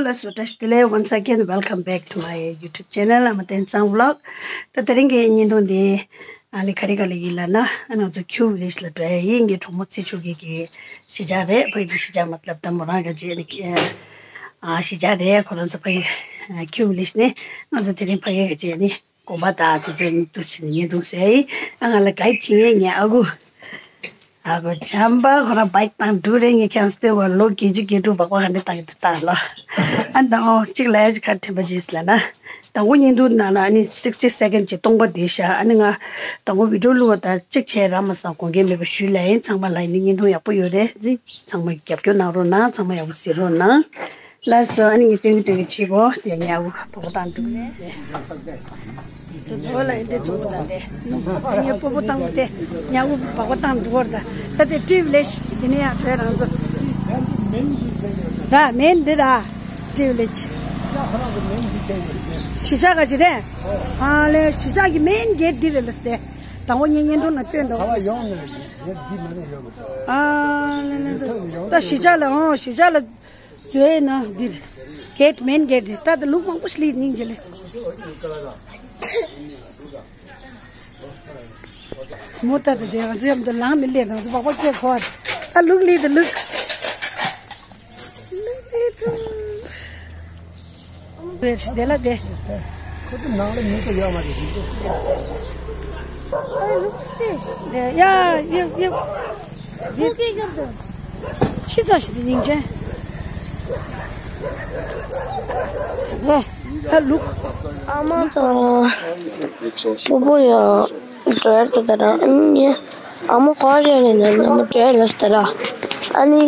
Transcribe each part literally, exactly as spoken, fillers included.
ལགས་སོ། བཀྲ་ཤིས་བདེ་ལེགས། Once again, welcome back to my YouTube channel. I'm Ten Sang Vlog. ད་དེ་རིང་གི་བརྙན་ཐུང་འདི་ཨ་ལི་ག་རེ་ག་ལ་ཡིན་ལབ་ན། ཨ་ང་ཚོ་ཁྱུ་ཝི་ལེཇ་ལ་འགྲོ་ཡ་ཡིན། ངའི་གྲོགས་མོ་ཚེ་མཆོག་གི་གི་གཞིས་ཆགས་རེད། ཕ་གི་གཞིས་ཆགས་མ་ལབ་ད་མོ་རང་ག་ཅེ་ནི་གཞིས་ཆགས་རེད། ཁོ་རང་ཚོ་ཕ་གི་ཁྱུ་ཝི་ལེཇ་ནས་ང་ཚོ་དེ་རིང་ཕ་གི་ག་ཅེ་ནི་དགོན་པ་དང་དེ་ཚོ་ནི་འདུག་ཕྱིན་ནས་བརྙན་ཐུང་བཟོས་ཡིན། ཨ་ང་ལ་ག་ཅི་ངས་ངའི་ཨ་ཁུ། ཨ་ཁུ་བྱམས་པ་ཁོ་རང་བའིཀ་བཏང་འགྲོ་རེད། ངས་ཁྱེད་རང་ཚོ་སྟོན་དགོས། ལོ་བརྒྱད་ཅུ་གྱ་དྲུག་བ་ཁོ་ག་འདྲ་བཏང་གི་འདུག་ལྟ་ལོ། ཨ་ད་ཨོ་གཅིག་ལ་ཡ་གཅིག་ཁ་དྲན་པ་བྱེད་ཟེར་ལབ་ན། དང་པོ་བརྙན་ཐུང་ནང་ལ་ཨ་ནི་སིག་སི་ཊི་སེ་ཀེན་ཌི་ཅིག་སྟོང་པ་བསྡད་ཤག་ཨ་ནི་ང་དང་པོ་བི་ཌི་ཡོ་བླུགས་པ་དང་གཅིག་བྱས་རག་མ་སོང་། དགོངས་འགལ་མེད་པ་ཞུས་ལབ་ཡིན། ཚང་མ་ལ་ཡིན་ནི་བརྙན་ཐུང་ཡག་པོ་ཡོད་རེད། ཚང་མ་རྒྱབ་སྐྱོར་གནང་རོགས་གནང་། ཚང་མ་ཡག་པོ་གཟིགས་རོགས་གནང་། ལགས་སོ། ཨ་ནི་ངས་སྟོན་གྱི་སྟོན་གྱི་བྱེད་གོ་དེ་ཉལ་བོ་བོ་བཏང་འདུག་ནས། དེ་ལོ་ལ་ཡིན་དེ་གཙོ་བོ་དང་དེ་ངས་སྤོ་བོ་བཏང་དེ་ཉལ་བོ་བག་བག་བཏང་འདུག་བར་ད་ད་དེ་ཊི་ཝི་ལེ་ཤི་དེ་ནས་ཡང་བྲོས་རང་ཚོ་ར་མེན་འདི་ར་ཊི་ཝི་ལེ་ཤི་གཞིས་ཆགས་ག་ཅི་རེད། ཨ་ལེ་གཞིས་ཆགས་ཀྱི་མེན་གེ་ཊི་འདི་རེད་ལ་སྟེ་དང་པོ་ངས་བརྙན་ཐུང་ནང་སྟོན་འདུག་ག་བ་ཡོང་ནས་ངས་འདི་མ་ནས་ཡོང་གི་འདུག་ཨ་ལེ་ལེ་ད་གཞིས་ཆགས་ལ་ཨོ་གཞིས་ཆགས་ལ། བཟོས་ན་འདིར་གེ་ཊི་མེན་གེ་ཊི་འདི་ད་ལུག་མང་པོ་ཞིག་ལི་སྙིང་རྗེ་ལེ། མོ་ད་ད་དེ་ང་ཚོ་ཡང་དུ་ལང་མི་ལེ་ང་ཚོ་བག་བག་སྐྱེ་གོ་ད་ལུག་ལི་དུ་ལུག་ལུག་ལི་དུ་བེར་ཞི་དེ་ལ་དེ། ཁོ་ཚོ་ནང་ལ་མི་དུ་ཡོད་མ་རེད། ལུག་ལི་དེ་ཡ་ཡ་ཡ། འདི་ཕྱི་ཚ་ཞིག་འདི་སྙིང་རྗེ། ཨ་ལུག་ཨ་མ་དང་སྤོ་བོ་ཡང་འགྲོ་ཡར་འགྲོ་ད་ར། ཨ་ནི་ཨ་མ་ག་རེ་ལས་ན་ཨ་མ་འགྲོ་ཡར་ལས་ད་ར། ཨ་ནི་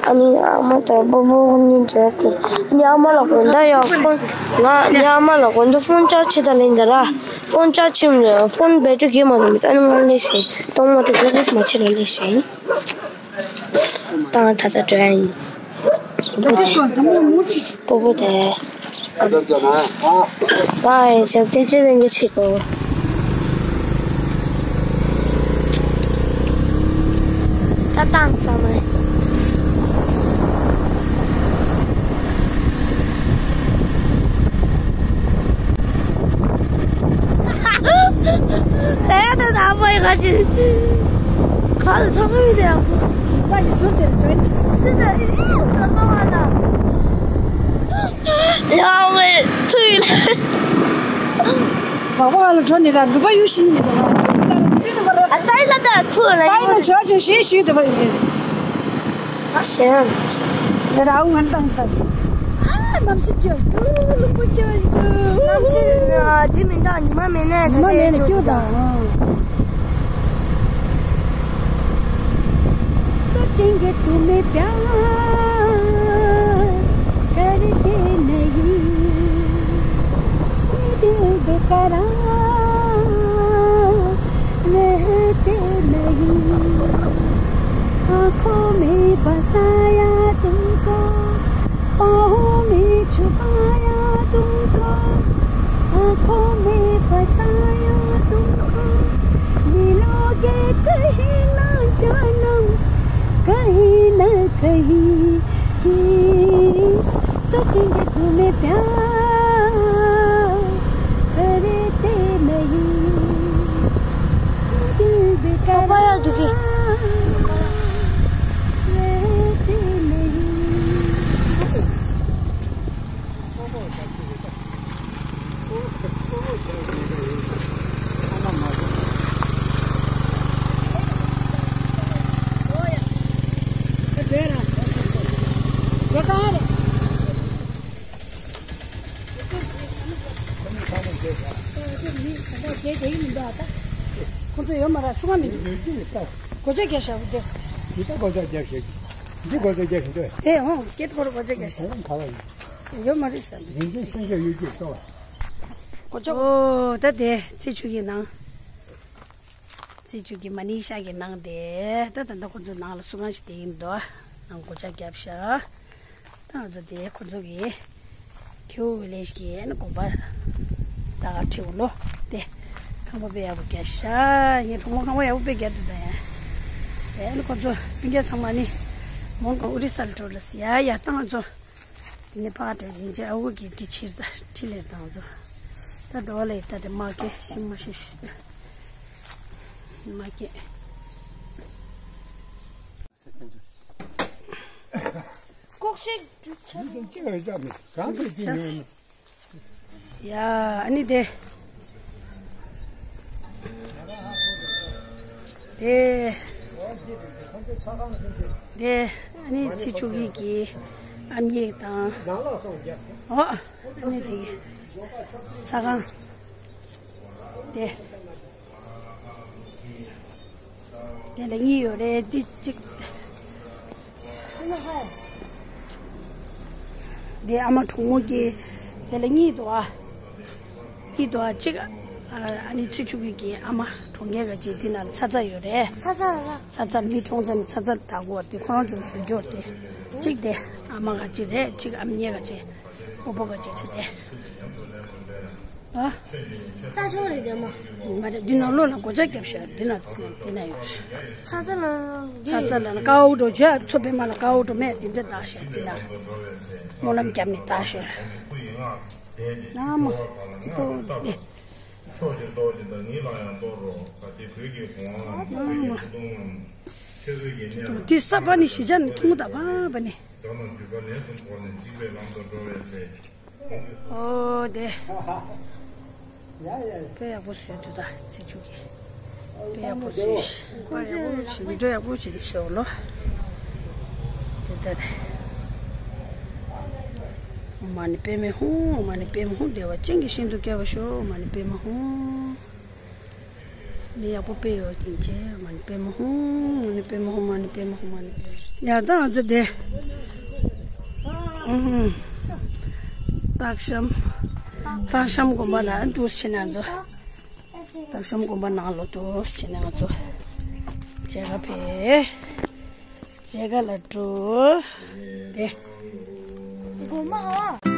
ཨ་ནི་ཨ་མ་དང་སྤོ་བོ་གཉིས་འགྲོ་ཡར་འགྲོ། ཨ་ནི་ཨ་མ་ལ་དགོན་བདག་ཡང་ཕོན་ང་ཨ་ནི་ཨ་མ་ལ་དགོན་བདག་ཕོན་ཆར་ཆེ་ད་ལེན་ད་ར། ཕོན་ཆར་ཆེ་མི་ལ་ཕོན་བེ་ཏྲི་གི་མ་ནུ་མི་ད་ཨ་ནི་ང་ལས་ཤེས་གཏོང་མ་ཐུབ་ལས་མ་ཆེ་ལ་ལས་ཤེས། ཏང་ད་ད་དྲན། སྤོ་བོ་དེ། སྤོ་བོ་དེ། པའི་ཞབས་བརྟན་ཁྱོད་ལེན་གྱི་ཆེ་གོ། ད་ཏང་ཚང་མ། དེ་ད་ད་པའི་ཁ་ཅི། ཁ་ལ་ཚང་མ་མི་དེ་ཡང་པ་ཡི་ཟུར་དེར་འཇོན་ཅི། དེ་ད་ཡི་ཟུར་དུ་བ་ད། ཡང་མི་ཚུལ། བ་བ་ལ་འགྲོ་ནི་ར་ནུ་པ་ཡུ་ཤིང་ནི་ར། ཨ་སའི་ལ་ད་ཐུ་ལ་ཡང་ལ་ཇོ་ཇོ་ཤིང་ཤིང་དེ་བ་ཡི། ཨ་ཞེ་ར། ར་ར་འུ་ང་ཏང་ཏང་། ཨ་གནམ་གཤིས་སྐྱོ་ཞིག་འདུག་ལུང་པ་སྐྱོ་ཞིག་འདུག་གནམ་གཤིས་ཨ་འདི་མི་འདྲ་ཉི་མ་མེད་ནས་ཉི་མ་མེད་ནས་སྐྱོ་དང་། सोचेंगे तुम्हें प्यार करते नहीं, ये दिल बेकरार रहते नहीं। आंखों में बसाया तुमको, बाहों में छुपाया तुमको, आंखों में बसाया तुमको। मिलोगे कहीं ना जानम, कहीं ना कहीं। सोचेंगे तुम्हें प्यार करते नहीं, दिल बेकरार रहते नहीं। ཁོང་ཚོ་ཡོད་མ་རེད། སུ་ག་མི་འདུག་གོ་ཆ་རྒྱག་ཤག་འདི། འདི་ད་གོ་ཆ་རྒྱག་ཤག་འདི་གོ་ཆ་རྒྱག་ཤག་འདི། དེ་ཧོང་སྐད་ཁོར་གོ་ཆ་རྒྱག་ཤག་ཧོང་ག་བ་ཡིན། ཡོད་མ་རེད་ཟེར། ཡིན་གྱི་སེང་གེ་ཡོད་ཀྱི་ལྟོ། གོ་ཆ་ཨོ་ད་དེ་ཚེ་ཆུ་གི་ནང་། ཚེ་ཆུ་གི་མ་ནི་ཤག་གི་ནང་དེ་ད་ད་ད་ཁོ་ཚོ་ནང་ལ་སུ་གང་ཞིག་དེ་ཡིན་འདུག་ནང་གོ་ཆ་རྒྱབ་ཤག་ད་ང་ཚོ་དེ་ཁོ་ཚོ་གི་ཁྱེའུ་ཝི་ལེཇ་གི་ཨ་ནི་དགོན་པ་ད་ག་ཁྲིའུ་ལོ་དེ་ཁང་པ་དཔེ་ཡག་པོ་རྒྱག་ཤག་ངའི་གྲོགས་མོ་ཁང་པ་ཡག་པོ་དཔེ་རྒྱག་འདུག་ད་ཡ། དེ་ཨ་ནི་ཁོ་ཚོ་སྤུན་ཀྱག་ཚང་མ་ནི་མོན་གྷོ་ཨོ་རི་ས་ལ་འགྲོ་ལ་སི་ཡ་ཡ་ད་ང་ཚོ་ ནི་ཕག་དྲོད་ལིན་ཅི་ཨ་འུ་གི་དེ་ཕྱིར་ད་ཁྲི་ལས་དང་ཚོ། ད་དོ་ལས་ད་དེ་མ་སྐྱེ་ཤི་མ་ཤི་ཤི། མ་སྐྱེ། ལྐོག་ཤིག་གྲུབ་ཆ། ཡ་ཨ་ནི་དེ། དེ། དེ་ཨ་ནི་ཚེ་ཆུ་གི་གི་ཨ་མྱེས་དང་། ཨོ་ཨ་ནི་དེ་གི་ཚ་ཁང་། དེ། དེ་ལ་གཉིས་ཡོད་རེད་དེ་གཅིག་དེ་ཨ་མ་གྲོགས་མོ་གི་དེ་ལ་གཉིས་འདུག་ཨ། གཉིས་འདུག་ཨ་གཅིག་ཨ་ནི་ཚེ་ཆུ་གི་གི་ཨ་མ་གྲོངས་མཁན་ག་ཅིག་དེ་ན་ཚ་ཚ་ཡོད་རེད། ཚ་ཚ་ལ། ཚ་ཚ་མི་གྲོངས་ཚ་ནི་ཚ་ཚ་ད་གོ་དེ་ཁོ་རང་ཚོ་བཟོ་རྒྱུ་དེ་གཅིག་དེ་ཨ་མ་ག་ཅིག་རེད་གཅིག་ཨ་མྱེས་ག་ཅིག་ཨོ་པོ་ག་ཅིག་རེད་དེ། ཨ། ལྟ་ཆོག་རེད་དེ་མ། མ་རེད་འདི་ནང་ལོགས་ལ་སྒོ་ལྕགས་བརྒྱབ་ཤག་འདི་ན་འདི་ན་ཡོད་ཤག་ཚ་ཚ་ལ་ཚ་ཚ་ལ་ཀའོ་འགྲོ་རྒྱུ་མཚོ་པདྨ་ལ་ཀའོ་འགྲོ་མེད་དེ་འདྲ་བཏགས་ཤག་འདི་ན་སྨོན་ལམ་བརྒྱབ་ནས་བཏགས་ཤག་ན་མོ་ཏི་ཀོ་ཏི། ཕྱོགས་བཞིར་གཏོར་ཞིང་བདག་ཉིད་ལ་ཡང་གཏོར་རོ། ག་དེ་བོད་ཀྱི་གོང་བུ་ཁྱེད་ཚོའི་ཕུ་ཐུང་ངམ། ཁྱེད་ཚོའི་གནས་ལ་དེ་ས་པ་ནི་ཞི་ཆ་ནི་ཐུང་ད་བ་བ་ནི། དགྲ་རྣམས་འདུས་པ་ལན་གསུམ་བོར་ནས་འཇིགས་པའི་ལམ་དུ་འགྲོ་བའི་ཚེ། ཨོ་དེ། དཔེ་ཡག་པོ་བཟོས་འདུག་ད་ཚེ་མཇུག་གི། དཔེ་ཡག་པོ་བཟོས་ཤག་དཔེ་ཡག་པོ་བྱས་བི་ཌིའོ་ཡག་པོ་བྱས་ནས་བཟོས་ལོ། དེ་ལྟ་སྟེ། ཨོཾ་མ་ཎི་པདྨེ་ཧཱུྃ། ཨོཾ་མ་ཎི་པདྨེ་ཧཱུྃ། བདེ་བ་ཅན་གྱི་ཞིང་དུ་སྐྱེ་བར་ཤོག་ཨོཾ་མ་ཎི་པདྨེ་ཧཱུྃ། ནི་ཡག་པོ་དཔེ་ཡོད་ཀྱིན་ཅེ་མ་ནི་པདྨེ་ཧཱུྃ། མ་ནི་པདྨེ་ཧཱུྃ། མ་ནི་པདྨེ་ཧཱུྃ། མ་ནི་པདྨེ། ཡ་ད་ང་ཚོ་དེ། ཨུམ། སྟག་ཤམ། སྟག་ཤམ་དགོན་པ་ལ་འདུག་ཕྱིན་ན་ང་ཚོ། སྟག་ཤམ་དགོན་པ་ནང་ལོགས་འདུག་ཕྱིན་ན་ང་ཚོ། མཇལ་ཁ་ཕེབས། མཇལ་ཁ་ལ་འགྲོ། དེ། སྒོ་མ་ཧ།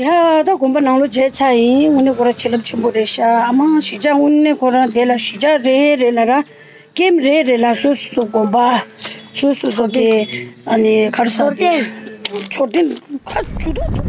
ཡ་ད་དགོན་པ་ནང་ལོགས་མཇལ་ཚར་ཡིན། དངོས་གནས་ཁོ་རང་བྱིན་རླབས་ཆེན་པོ་རེད་ཤག་ཨ་མ་གཞིས་ཆགས་དངོས་གནས་ཁོ་རང་དེ་ལ་གཞིས་ཆགས་རེ་རེ་ལ་ར་ཀེམ་རེ་རེ་ལ་སོ་སོ་སོ་དགོན་པ་སོ་སོ་སོ་གི་ཨ་ནི་ག་རེ་ཟེར་དེ། མཆོད་རྟེན་ཁ་ཆུ་ཐོག་ཏུ།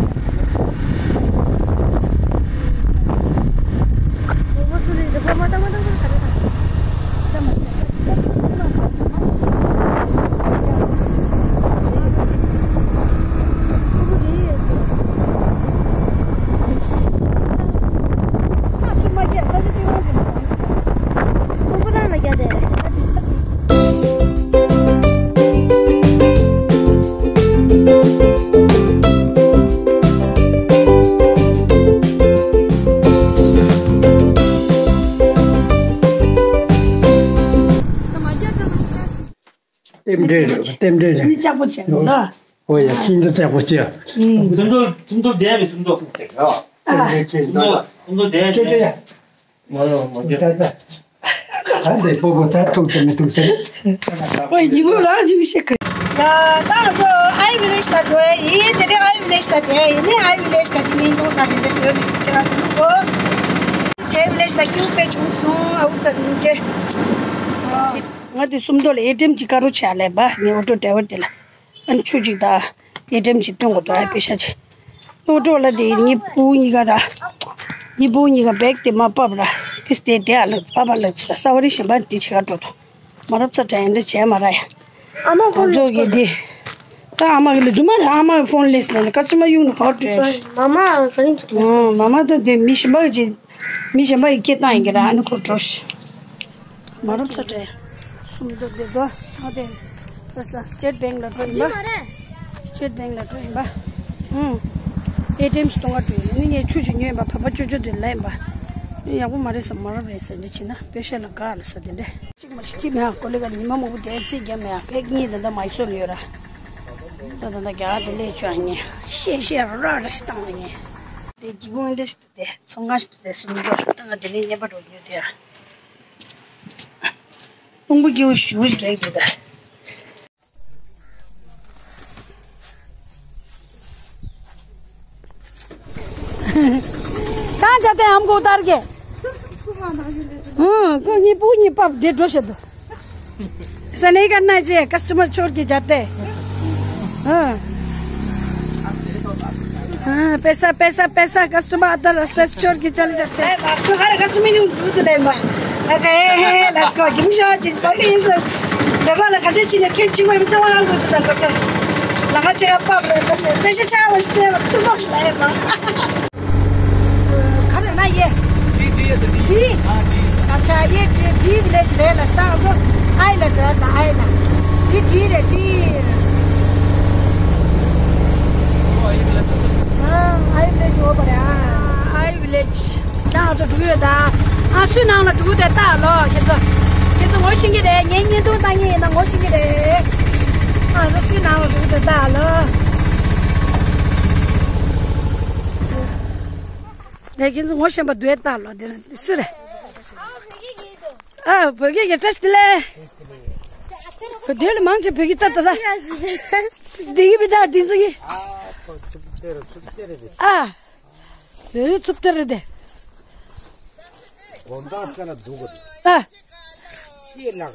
རྟེན་འབྲེལ་རེད། རྟེན་འབྲེལ་རེད། ནི་ལྕགས་པོ་བྱས་འདུག་ལ། ཨོ་ཡ་ཁྱིམ་དུ་ལྕགས་པོ་བྱས། ཨུམ། སུམ་མདོ་སུམ་མདོ་བསྡད་མི་སུམ་མདོ། རྟེན་འབྲེལ་བྱས་འདུག་ལ། སུམ་མདོ་བསྡད་ཅོ་ཅོ་ཡ། མ་རོ་མ་རྒྱབ། ད་ད། ད་འདི་པོ་པོ་ད་ཐུག་ཏུ་མི་ཐུག་ཟེར། ཨོ་ཡ་ཉི་མོ་རང་ཅིག་ཤེས་གི། ཡ་ད་ང་ཚོ་ཨའི་ཝི་ལེཇ་ལ་འགྲོ་ཡ་ཡིན། དེ་རིང་ཨའི་ཝི་ལེཇ་ལ་བསྡད་ཡ་ཡིན། ནི་ཨའི་ཝི་ལེཇ་ག་ཅིག་ཡིན་འདུག་ད་དེ་འདྲ་ཟེར་ནས་ཁྱེད་རང་ཚོ་ནུ་གོ། ཇེ་ཝི་ལེཇ་ལ་ཀྱུ་དཔེ་བྱུང་སོང་ཨ་འུ་ཚ་ནི་ཇེ། ང་དེ་སུམ་མདོ་ལ་ཨེ་ཊི་ཨེམ་གཅིག་དཀར་རོ་ཆགས་ལས་པ་ངའི་ཨོ་ཊོ་ཌ་རའི་ཝར་དེ་ལ། ཨ་ནི་ཆུ་གཅིག་དང་ཨེ་ཊི་ཨེམ་གཅིག་སྟོན་དགོས་འདུག་ཨ་པེ་ཤ་གཅིག་ཨོ་ཊོ་ལ་དེ་ངའི་བུ་གཉིས་ཀ་ར། ངའི་བུ་གཉིས་ཀ་བེག་དེ་མ་ཕབ་ར། དེ་སྟེ་དེ་ཨ་ལ་ཕ་པ་ལ་ས་བ་རི་ཞིམ་པ་དེ་ཆེ་ག་འགྲོ་འདུག་མ་རབས་ཚ་དྲན་འདྲ་བྱས་མ་ར་ཡ། ཨ་མ་ཁོང་ཚོ་གི་དེ། ད་ ཨ་མ་གི་ལ་རྫུན་མ་རེད། ཨ་མ་གི་ཕོན་ལས་ནས་ཀ་སི་མ་ཡུག་ནི་ག་བྲོས། མ་མ་ག་རིང་ཚུགས། ཨ་མ་མ་ད་དེ་མི་གཞན་པ་གི་ཅི་མི་གཞན་པ་གི་སྐད་བཏང་ཡིན་གི་ར། ཨ་ནི་ཁོ་བྲོས་ཤི། མ་རབས་ཚ་དྲན། སུམ་མདོ་བདེ་མདོ་ཨ་དེ། ཨ་ས་སི་ཊེཊ་བེང་ལ་འགྲོ་ཡིན་པ། སི་ཊེཊ་བེང་ལ་འགྲོ་ཡིན་པ། ཨུང་། ཨེ་ཊི་ཨེམ་ཞིག་གཏོང་ག་འགྲོ་ཡིན། ནི་ངས་ཆུ་ཅིག་ཉོས་ཡིན་པ། བབ་པ་ཅོ་ཅོ་དེ་ལ་ཡིན་པ། ནི་ཡག་པོ་མ་རེད་ས། མ་རབས་རེད་ས། འདི་བྱས་ན་པེ་ཤ་ལ་དགའ་ལ་ས་དེ་འདྲ། གཅིག་མ་ཤི་ཁྱི་མེད་ཨ། ཀོ་ལི་ག་ཉི་མ་མང་པོ་དེ་རྩིས་རྒྱབ་མེད་ཨ། ཕེག་གཉིས་དེ་འདྲ་མ་ཡི་སོ་ལ་ཡོད་ར། ད་ད་ད་རྒྱ་གར་དེ་ལས་ཆོག་ཨ། ངས་ཤེས་ཤེས་ར་ར་ཞིག་བཏང་ནས་ངས། དེ་སྒྱིད་ཁུག་འདྲ་ཞིག་ཏུ་དེ་ཚོང་ཁང་ཞིག་ཏུ་དེ་སུམ་མདོ་ད་ང་དེ་ནས་རྔན་པ་འགྲོ་རྒྱུ་དེ་ཨ། སྤུན་པོ་སྐྱེ་བོ་ཞུ་རྒྱག་གི་ད། कहाँ जाते हैं हमको उतार के? हाँ, को नहीं पू नहीं पाप दे ड्रो शब्द। सने करना चाहिए, कस्टमर छोड़ के जाते हैं। हाँ। हाँ, पैसा, पैसा, पैसा, कस्टमर अदर रास्ते से छोड़ के चले जाते हैं। ए, बाप, तुम्हारे कस्टमर नहीं उठते ले, बाप। Okay, let's go. Give me your change, please. Dama la kade chine chen chingwe mtsa wa ngu ta ko ta. La ma che pa pa ta she. Pe she cha wa she ta su mo shi la ma. Kare na ye. Di di ye di. Di. Ah, di. Acha ye di di village le la sta zo. Ai la da la ai la. Di di re di. Oh, ai village. Ah, ai village over. Ah, ai village. ད་ང་ཚོ་འགྲོ་གི་ཡོད་ད། ཨ་སུའི་ནང་ལ་འགྲོ་གི་དེ་ལྟ་ལོ། ཁྱེད་ཚོ། ཁྱེད་ཚོ་ངོ་ཤེས་ཀྱི་རེད། ངའི་བརྙན་ཐུང་ལྟ་མཁན་ཡིན་ན་ངོ་ཤེས་ཀྱི་རེད། ཨ་ང་ཚོ་སུའི་ནང་ལ་འགྲོ་གི་དེ་ལྟ་ལོ། ངས་ཁྱེད་ཚོ་ངོ་ཤེས་པ་འདུག་ལྟ་ལོ། དེ་ནི་སུ་རེད། ཨ་བོད་སྐད་ཀྱི་བཀྲ་ཤིས་བདེ་ལེགས། བོད་ལ་མང་ཆེ་བོད་སྐད་ལྟ་ལྟ་ལ། འདི་གི་བི་ད་འདི་ཚོ་གི། ཨ། ཨེ་ཚུབ་ཏེ་རེད་དེ། དགོང་དག་སྐད་ལ་འདུག་གོ། ཨ། ཅི་ལ་གང་།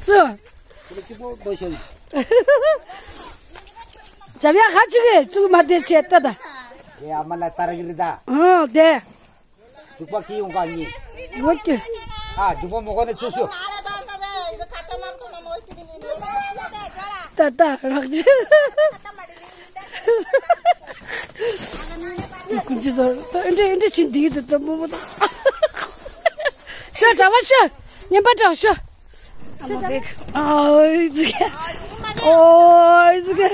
སུ། འཇམ་དབྱངས་ཁ་ཅིག་གིས་བཙུགས་མ་བསྡད་བྱས་ལྟ་ད། ཨ་དེ། འཇུག་པ་ཁྱི་ཡོང་ག་གཉིས། ངོ་ཀྱི། ཨ་འཇུག་པ་མོ་གོ་ནས་ཚུགས་སུ། ད་ད་རག་ཅི། ཀུན་ཅི་ཟེར་ད་ཨེ་འདྲ་ཨེ་འདྲ་ཅི་འདི་ཡིན་དུ་ད་མོ་མོ་ད། ཤོ་གྲྭ་བ་ཤོ། ཉན་པ་གྲྭ་ཤོ། ཨོའི་ཙི་གེ། ཨོའི་ཙི་གེ།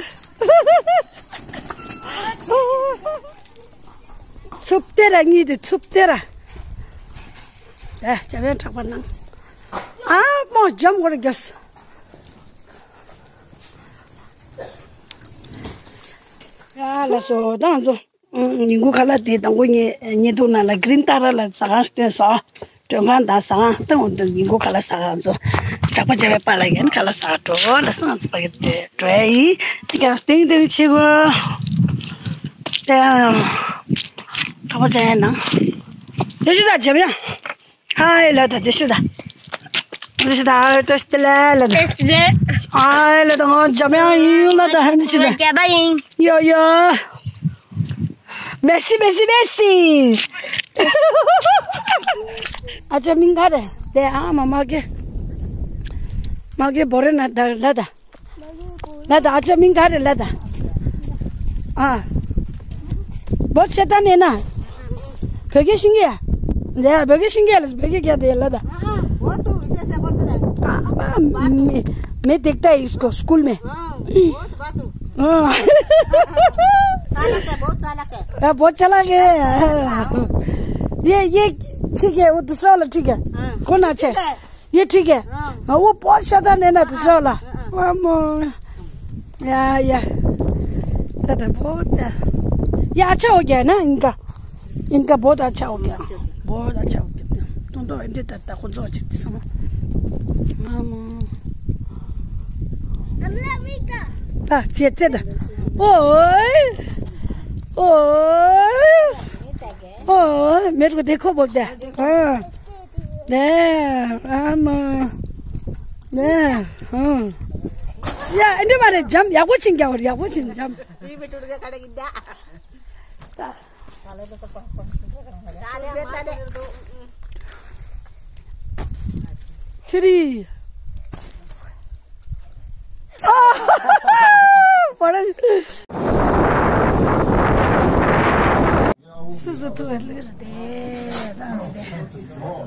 ཚུབ་སྟེ་ར་གཉིས་དེ་ཚུབ་སྟེ་ར། ཨ་ཅག་ཡང་དྲག་པ་ནང་། ཨ་མོ་འཇམ་གོ་ར་རྒྱོས། ཡ་ལ་སོ་དང་སོ། ཉིན་གུང་ཁ་ལག་དེ་དང་པོ་ངས་བརྙན་ཐུང་ནང་ལ་གི་རིན་ཏཱ་ར་ལ་ཟ་ཁང་ཞིག་བཏོན་སོང་། མགྲོན་ཁང་དང་ཟ་ཁང་དང་འོ་དེ་ཉིན་གུང་ཁ་ལག་ཟ་ཁང་ཚོ། གྲགས་པ་བྱ་བའི་པཱ་ལགས་ཀྱིས་ཁ་ལག་ཟ་འགྲོ་ལ་སང་ཚེ་ཕ་གི་དེ་འགྲོ་ཡ་ཡིན། དེ་ཀྱང་སྟེང་སྟེང་ཆེ་གོ། དེ་ཡང་གྲགས་པ་བྱ་ཡ་ནང་། ཡོད་ཅི་ད་འཇམ་ཡ། ཨའི་ལ་ད་དེ་ཤི་ད། དེ་ཤི་ད་ཨའི་ཏྲ་ཤི་ལ་ལ་ད། ཨའི་ལ་ད་ང་འཇམ་ཡང་ཡིན་ལ་ད་ཧན་ཤི་ད། འཇམ་པ་ཡིན། ཡོ་ཡོ། མེ་སི་མེ་སི་མེ་སི། ཨ་ཅག་མིང་ག་རེ། དེ་ཨ་མ་མ་གེ། མ་གེ་བོ་རེ་ན་ད་ལ་ད། ལ་ད་ཨ་ཅག་མིང་ག་རེ་ལ་ད། ཨ། བོད་ཆེ་ད་ནས་ན། བོད་སྐད་ཤེས་ཀྱི་ཡ། ལ་བོད་སྐད་ཤེས་ཀྱི་ཡ་ལ་བོད་སྐད་རྒྱག་དེ་ལ་ད། हाँ, बहुत दूर से से बोलते हैं। हाँ, मैं, मैं देखता है इसको स्कूल में। हाँ, बहुत बात। हाँ। चालक है, बहुत चालक है। हाँ, बहुत चालक है। ये, ये ठीक है, वो दूसरा वाला ठीक है। हाँ। कौन अच्छा है? ठीक है। ये ठीक है। हाँ। हाँ, वो बहुत शैतान है ना, दूसरा वाला। हाँ, हाँ। वो मो-, या, या। दादा, बहुत, ये अच्छा हो गया है ना इनका? इनका बहुत अच्छा हो गया। बहुत अच्छा हो गया। तुम तो एंट्री तक, तक खुद सोच सकते समझ। मामा। हाँ, चेते दा। ओए। ओए। ओए, मेरे को देखो बोलते हैं। हाँ। 네, 아, 뭐. 네, 어. 야, 이제 말해. 잠, 야, 고친 게, 야, 고친 잠. 자. 자. 자. 자. 자. 자. ཤི་རི། ཨ། བར། སུ་སུ་ཐུག་ལེར་དེ་དང་སྟེ།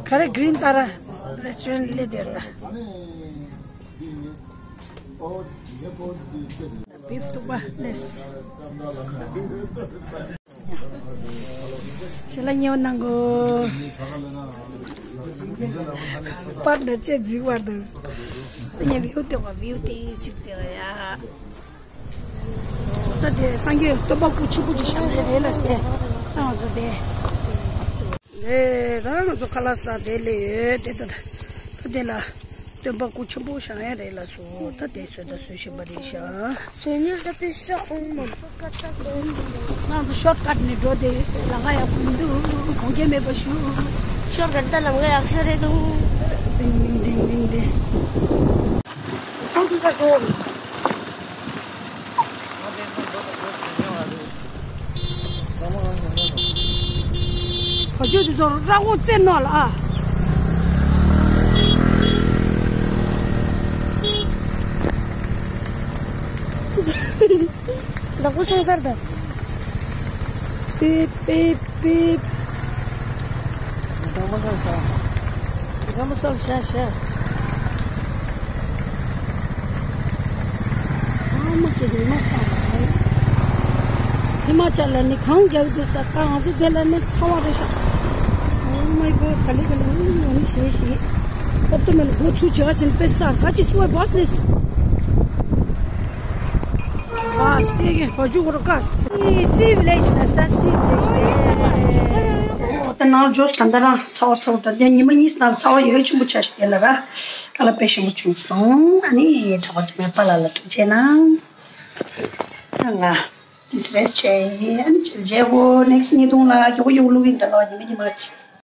ག་རེ་གི་རིན་ཏཱ་ར་རེ་སི་ཊོ་རན་ཊི་ལས་དེར་ད། བིབ་ཐུག་པ་ལེས། ཞལ་ལག་ཉེ་བ་གནང་གོ། པར་འདྲ་ཅེས་འཛིག་བར་དུ། ངས་བིའུ་ལྟེ་བ་བིའུ་ལྟེ་ཞིག་ལྟེ་བ་ཡ། ད་དེ་སངས་རྒྱས་སྟོན་པ་སྐུ་ཆེན་པོ་ཅིག་བཞེངས་ཡས་རེད་ལ་སྟེ། ད་ང་ཚོ་དེ། ལས་ད་ང་ཚོ་ཁ་ལག་ཟ་དེ་ལས་ཡོད་དེ་ད་ད་དེ་ལ། སྟོན་པ་སྐུ་ཆེན་པོ་བཞེངས་ཡས་རེད་ལ་སོ། ད་དེ་བཟོས་ད་བཟོས་བཞིན་པ་རེད་ཤག་སོ་ཉིད་ད་པི་ཤ་ཨོང་མམ། ང་ཚོ་ཤོར་ཀཊ་ནས་འགྲོ་དེ་ལམ་ཁ་ཡག་པོ་མི་འདུག་གོང་ཁེ་མེད་པ་ཞུ། ཤོར་ཀཊ་ད་ལམ་ཁ་ཡག་ཤོས་རེད་འདུག་ཏིང་ཏིང་ཏིང་ཏིང་ཏིང་། བ་ཕྱུགས་དེ་ཚོ་ར་མགོ་རྩེ་ནོ་ལ་ཨ། ལག་པ་སོང་ཚར་ད། པིབ་པིབ་པིབ། ད་མ་སལ་ཤ། ད་མ་སལ་ཤ་ཤ། ཨ་མ་ཀི་རི་མ་ཚང་། ཧི་མ་ཅལ་ལ་ནི་གངས་རྒྱག་རྒྱུ་ས་ད་ང་ཚོ་དེ་ལ་ནི་ཚ་བ་རེད་ཤག Oh my God ག་ལེ་ག་ལེ་ཨུ་ནི་ཤེས་ཤེས། ཨོབ་ཏོ་མེལ་སྒོ་ཚུགས་བྱ་བ་ཅན་པེ་ས་ག་ཅི་སུ་བའི་བཱས་ལེས། ཨ་སྟེ་གེ་བ་ཇུ་གོ་རོ་ཀ་སི་སི་ཝི་ལེཇ་ན་སྟ་སི་ཝི་ལེཇ་ཏེ། ད་ནང་ཇོས་ད་ད་རང་ཚ་བ་ཚ་བ་ད་ཉི་མ་གཉིས་ནང་ཚ་བ་ཡོད་ཆེན་པོ་ཆ་ཞིག་དེ་ལ་ར་ཀ་ལ་དཔེ་ཞིམ་པོ་བྱུང་སོང་། ཨ་ནི་གྲོགས་པོ་ཅི་མེད་པ་ལ་ལ་ཐུགས་རྗེ་གནང་། ད་ང་ཏིས་རེས་བྱས་ཨ་ནི་ཅིལ་རྗེས་གོ་ནེག་སི་ཉིས་སྟོང་ལ་མགྱོགས་མགྱོགས་བླུག་གིན་ད་ལོ་ཉི་མ་ཉི་མ་ཅིག